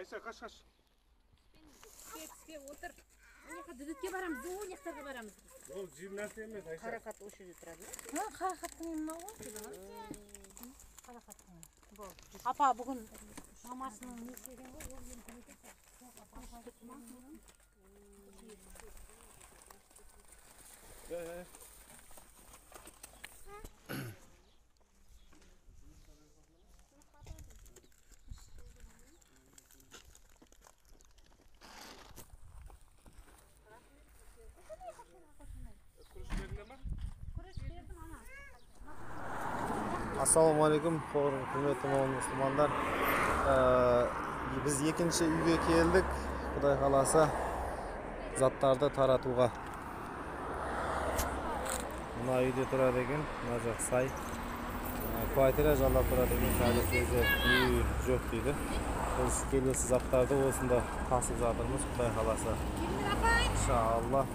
Айша, қаш, қаш. Түспе, отыр. Мына дүдүтке барамыз, ол жақтарға барамыз. Ол жим нәрсе емес, Айша. Қарақат осы жерде тұрады ма? Қарақаттың үйі мынау ғой. Қарақаттың үйі. Апа бүгін мамасының несі екен ғой, ол енді Ассалаумағалейкум, құрметті мұсылмандар. Біз екінші үйге келдік. Құдай қаласа заттарды таратуға. Мына үйде тұрады екен, мына жақ сай. Квартира жалдап тұрады екен, қазір өзі үй жоқ дейді. Біз келесі заттарды осында тасып жатырмыз, Құдай қаласа. Иншалла.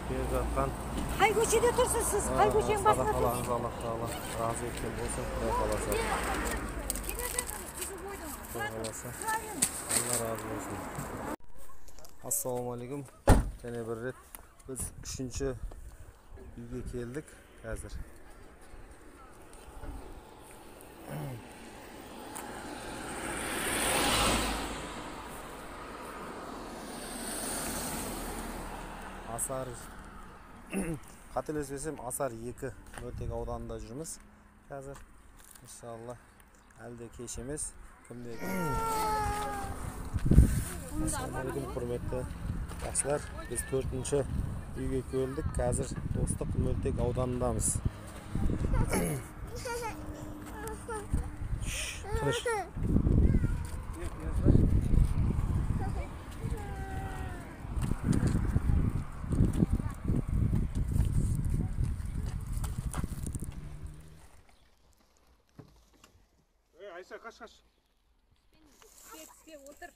Беріп жатқан. Қай көшеде тұрсыз сіз? Қай көшенің басында тұрсыз? Аллах тағала разы еткен болсын, Құдай қаласа. Құдай қаласа. Алла разы болсын. Ассалаумағалейкум. Және бір рет біз үшінші үйге келдік қазір. Асар, қателеспесем, Асар 2 Мөлтек ауданында жүрміз қазір. Иншалла, әлі де кеш емес. Кімде? Ассалаумағалейкум, құрметті жақсылар. Біз төртінші үйге келдік. Қазір Достық Мөлтек ауданындамыз. Тыныш. Айша, қаш, қаш. Түспе, отыр.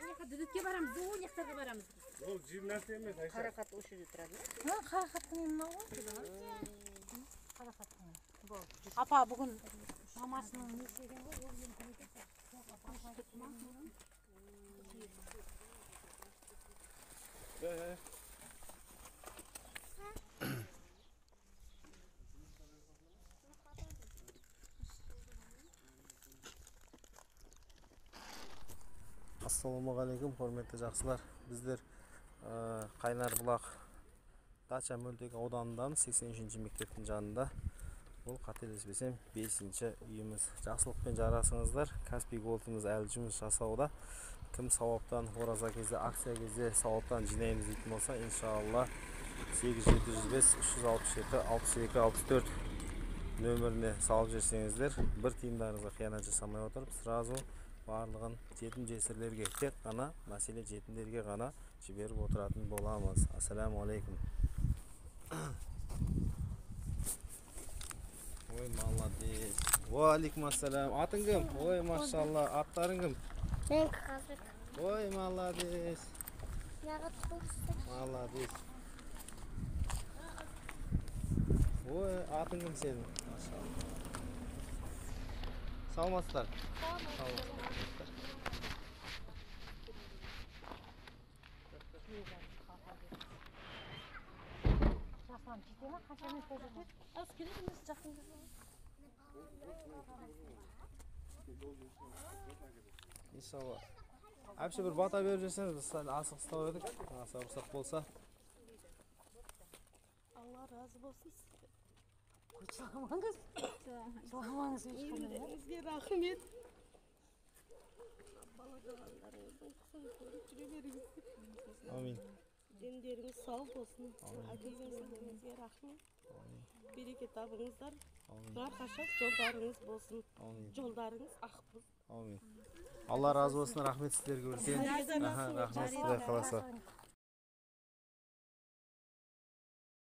Мына дүдүтке барамыз, ол жақтарға барамыз. Ол жим нәрсе емес, Айша. Қарақат осы жерде тұрады ма? Қарақаттың үйі мынау ғой. Қарақаттың үйі. Апа бүгін мамасының несі екен ғой, ол енді Ассалаумағалейкум, құрметті жақсылар. Біздер Қайнар бұлақ Дача Мөлтек ауданындамыз, 83-ші мектептің жанында. Бұл қателеспесем 5-ші үйіміз. Жақсылықпен жарасыңыздар. Каспий Голдымыз әлі жұмыс жасауда. Кім сауаптан ораза кезде, акция кезде сауаптан жинаймыз дейтін болса, иншалла 8705 367 62 64 нөміріне салып жіберсеңіздер, бір тиындарыңызға қиянат жасамай отырып, сразу барлығын жетім жесірлерге, тек қана мәселе жетімдерге ғана жіберіп отыратын боламыз. Ассалаумағалейкум. Ой, молодец. Уалейкум ассалам. Атың кім? Ой, машалла. Аттарың кім? Мен Қазбек. Ой, молодец. Молодец. Ой, атың кім сенің? Машалла. Саламатсыздар. Саламатсыздар. Жасұлан жете ма? Қанша минутта жетеді? Аз келеді емес, жақын жерде. Иншалла. Әпше бір бата беріп жіберсеңіз, біз сәл асығыстау едік. Аса рұқсат болса. Алла разы болсын сізге. Жыламаңыз. Жыламаңыз ешқандай. Елдеріңізге рахмет. Балағандарыңыздың құсын көріп жүре беріңіз. Амин. Дендеріңіз сау болсын. Әкеңізге рахмет. Береке табыңыздар. Әрқашан жолдарыңыз болсын. Амин. Жолдарыңыз ақ болсын. Амин. Алла разы болсын, рахмет сіздерге үлкен. Рахмет, Құдай қаласа.